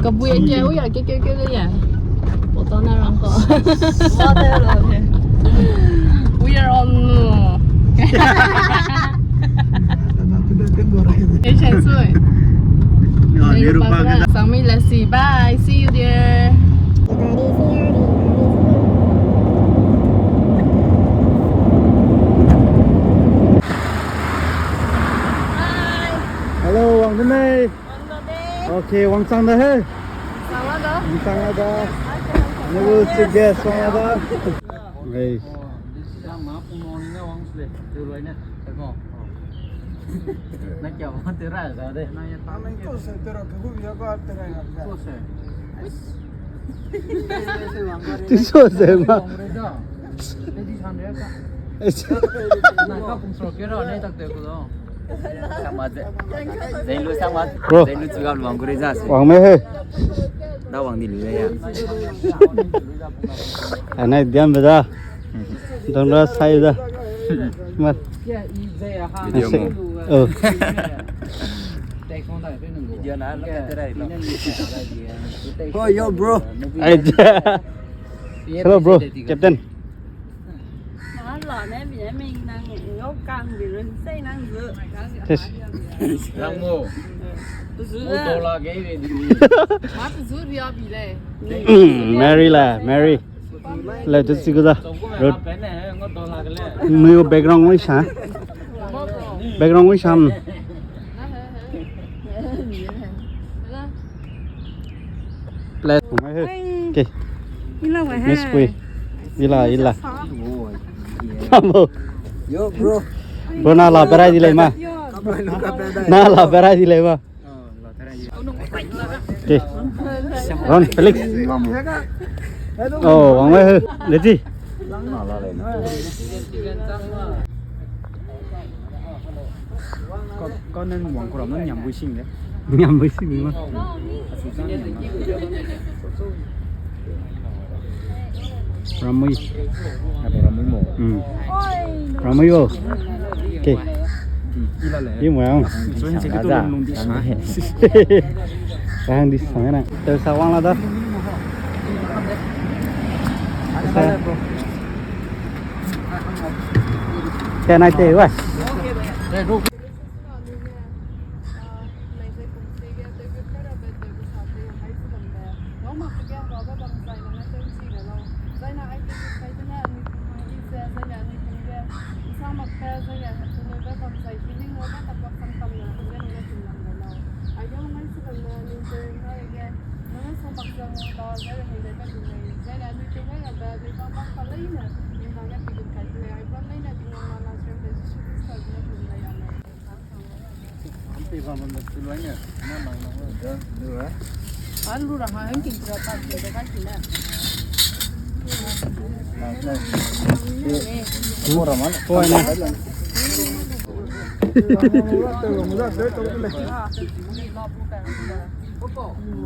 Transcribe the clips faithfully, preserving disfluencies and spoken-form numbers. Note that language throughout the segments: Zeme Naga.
Kabui ke, ui ya, ke, ke, ke, ke, ya. Botona rang ko. We are on. Asian sui. Sangmi, let's see. Bye. See you there. Hello, wang de nei. Okay, wangchang da he. Wangchang da. Nebu chief guest wang da. Hey. Ti so se ma. Bro. Wang me he. Da wang di lu ya. Anai diam be da. Dong da sai da. Mat. Video mo. Oh. Video na lo ke te rai lo. Oh, yo, bro. Ai, ja. Hello, bro. Captain. Yes. Mary la, Mary. Le, tu si ku da. Road. Mui background wei sa. Background wei sa. Place. Hai. Okay. Ila wa hai. Miss Kui. Ila, ila. Sa. Kamo. Yo, bro. Bro, na la berai di lei ma. Yo. Na la berai di lei ma. Okay. Ron, Felix. Oh, wang wei he. Let's see. Kau, kau nang wang kau ram nang nyam bui sing de. Nyam bui sing ma. Ramui. Apa ramui mo? Hmm. Ramui bo. Okay. Di, di la le. Di mo yang. Join se ke tu lung di sa. Sang di sang na. Teu sa wang la da. Can I tell you what?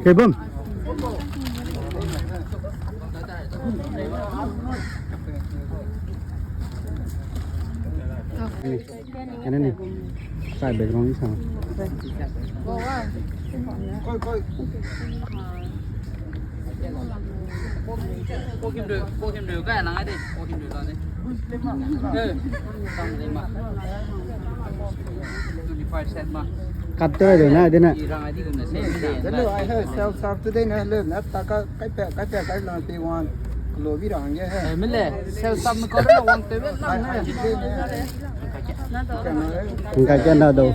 Kebam. Ene ni. Kai background ni sang. Cut te de na, de na. Hello, I have self serve today na, hello, na taka. Kai pe, kai pe, kai lang te wan. Lo bi rang ye he. Eh, mele, sel sam ko lo wang te be lang ne. Ngai ke na do.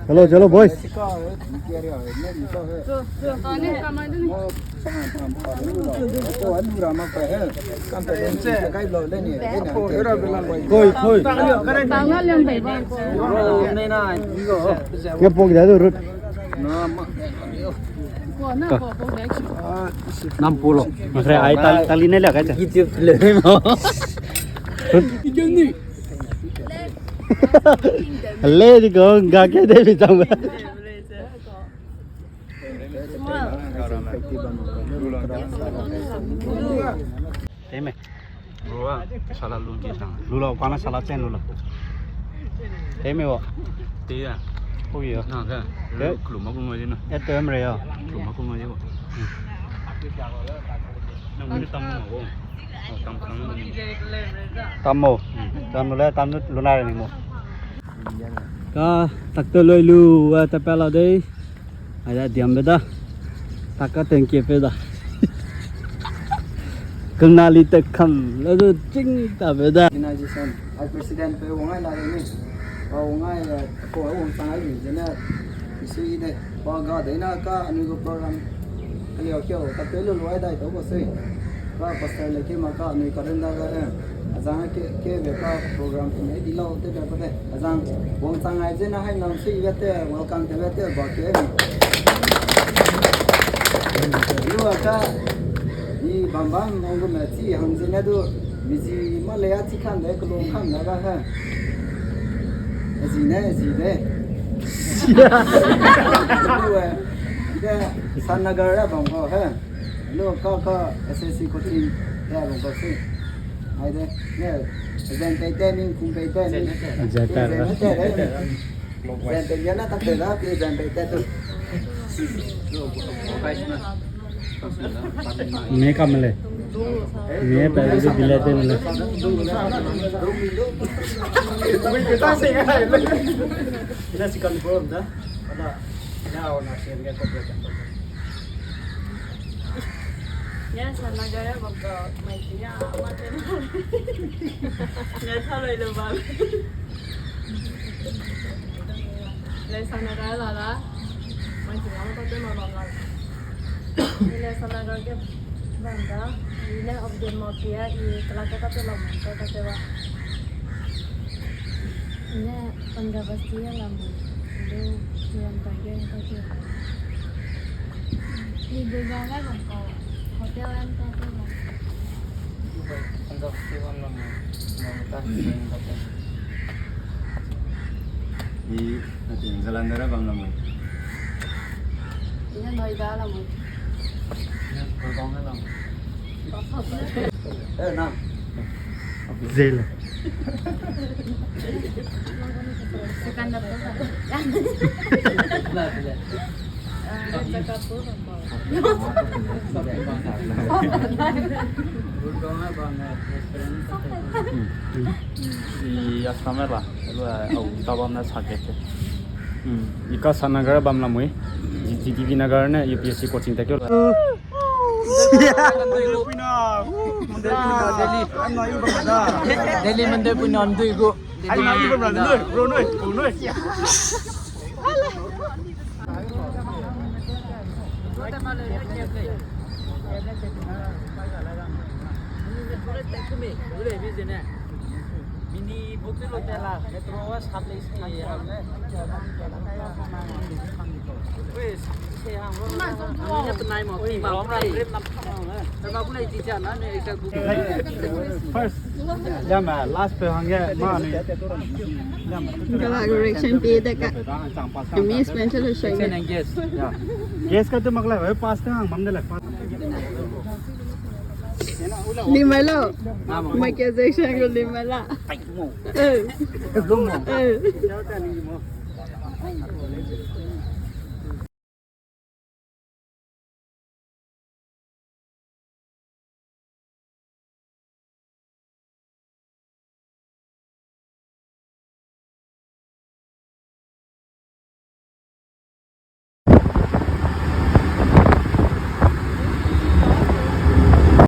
Hello, hello, boys. Koi, koi. Nge pok da do rut. Ka. Nam pulo. Masre ai tal, tali ne la ka cha. YouTube le mo. Le di ko, ga ke de bi chang. Teme. Bro, a, sala lu ke sang. Lu la, kwana sala chen lu la. Teme wo. Tia. Pui ya. Na ke. Ke? Kelum ma gu ngai di na. E te mre ya. Kelum ma gu ngai di. Hmm. Nang mui tam ma gu. Oh, tam kang na ni. Tam mo. Hmm. Tam le, tam lu na re ni mo. Ka, tak te loi lu, eh, te pe la dei. Aida diam be da. Taka tengkie pe da. Kena li te kam, la du ching ta be da. Organization, ai president pe wang ai la de ni. Wa wang ai, eh, ko wang sang ai ni, zene, isi de. Wa ga de na ka, anui gu program. Kaliau kiau, ka pe lu lu ai dai tau ko se. Ka pastor le ke ma ka, anui ka den da ga, eh. Azang ke, ke be ka program ne di lau te be ko de. Azang, wangchang ai zene hai nam sui be te, welcome te be te, ba ke. Lu a ka, ni bam bam, wang gu me chi hang zene du, mi zi ma le a chi kan de, kelung kan de ga he. Zi ne, zi de. Lu a, de, Sanagar ra bam ko he. Hello, ka, ka, S S C coaching, ya, bang, bang, si. Hai de, ne, exam pei te, ning kum pei te, ning. Exam pei te, exam pei te, exam pei ya na tak te da, exam pei te tu. Me kam le. Me pe le bile te le. Ina si kan ko da. Ada, ya, ona si nge ko pe. Ya, sana gaya baka, mai tia, mate. Ya, thaloi lo ba. Le sana gaya la la. Mai tia, mate, ma ba la. Le sana gaya ke banda. Ile update ma tia, i kala kata te la, kata te ba. Ile Punjab Basti ya la mo. Ile Punjab Basti ya la mo. Hotel em ta te ba. Punjab Basti ya la mo. Mo ta ta te. I, na tin Jalandhar bam la mo. Ile Noida la mo. Ile Gurgaon la mo. Eh, na. Jail. Sikandar to. I Assam la, lu, eh, au, ta bam na sa ke te. Hmm. I ka Sanagar bam la mui. G T V Nagar ne U P S C coaching ta kyo. Delhi, Delhi Mandir Puina ndui gu. Ai, na iba brother, noi, bro, noi, bro, noi. First, lama last pe hangge ma ni. Lama. Gala reaction pe de ka. Ami explain chalo shai. Guess ka tu mak la, pass ta hang mam de la. Limai lo. Michael Jackson gu limai la. Eh. Eh.